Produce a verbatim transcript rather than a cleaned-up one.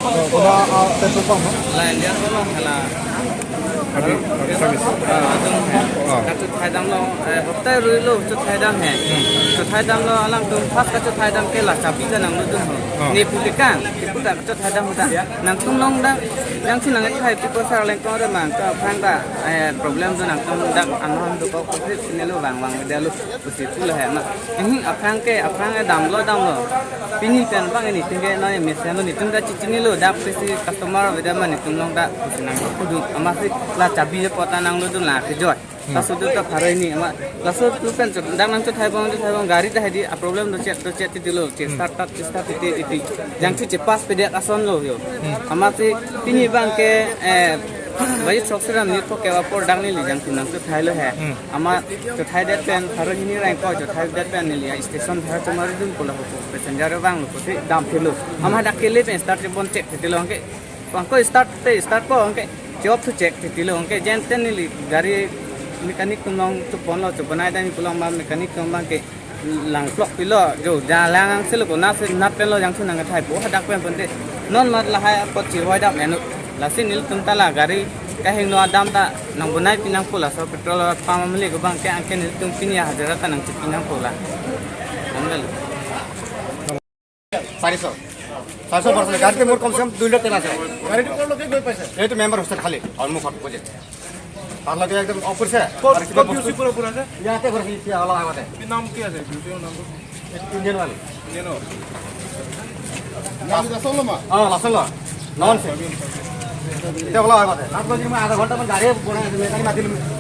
Koda, ah, petrol pump, ha? La Indian Oil hala. Adi, adi service. Ah, adung hai. Ah. Kachethai damlo, eh, hopta ruilo chethai dam hai. Hmm. Chethai damlo alangtum first kachethai dam ke la chabi ta nanglodun ho. Ah. Ne pulikan, kepu ta chethai dam ta. Nangtum long dam, jangsi nangthai people sar lengkong re mang, to aphrang ta, eh, problem do nangtum dak anhon do ko ko sini lo vang vang dia lo. Pusi pulo hai ma. Ehin aphrang ke, aphrang ke damlo, damlo. Pini pen bang ini tingke noi mesen lo nitum ta chichinilo dak pusi customer beda ma nitum long dak pusi nang kudu. Amatsi la chabi je pota nanglodun la kejoi. Hmm. Laso do ta pharo hini ama. Laso tu pen chot dak nangchethai bom, chethai bom gari ta hedi a problem do chet, do chet titilo. Chet Hmm. start, start, start titi, titi. Jangsi chepas pedet ason lo yo. Hmm. Amatsi pini bang ke, eh, bayi sok siram ni pho ke apor dak neli jangsi nangchethai lo hai. Hmm. Amat chethai det pen pharo hini rang ko chethai det pen neli a station bhara chomari dun pulo ho passenger vanglo pusi damphilo. Amat dak kele pen start bon check titilo anke. Bang ko start te start ko anke. Job to check titilo anke. Jenten neli gari mechanic tum long chupon lo chupon ai dami pulo ma mechanic tum bang ke langplok pilo jo ja lang ang silo ko na se nat pen lo jangsi nangthai po hadak pen ponte. Non mat lahai apot chirhoi dam eno. Lasi nelitum ta la gari kahingno adam ta nangbonai pinangpo laso petrol pump amli ko bang ke anke nelitum pini hajira ta nangchipi nangpo la. Nanggal. চাৰিশ। চাৰিশ পাৰ্চেণ্ট। গাড়ীতে মোৰ কমচে কম দুই লিটাৰ তেল আছে। গাড়ীটো ক'লৈকে গৈ পাইছে? এইটো মেম্বাৰ হোষ্টেল খালি, সন্মুখত বুজে। তাৰ লগে একদম অফ কৰিছে। ক'ত, আৰু কিবা ক'ত বস্তু ডি চি পুৰা পুৰা আছে? ইয়াতে কৰিছে, এতিয়া অলপ আগতে। কি নাম কি আছে ডি চি নামটো? Indian oil. Indian oil. নাম আছে, ওলামা? অ, লাচন ল। নন চে। এতিয়া অলপ আগতে। তাত মই আধা ঘণ্টামান গাড়ীয়ে বনাই আছে, মেকানিক মাতিলোঁ।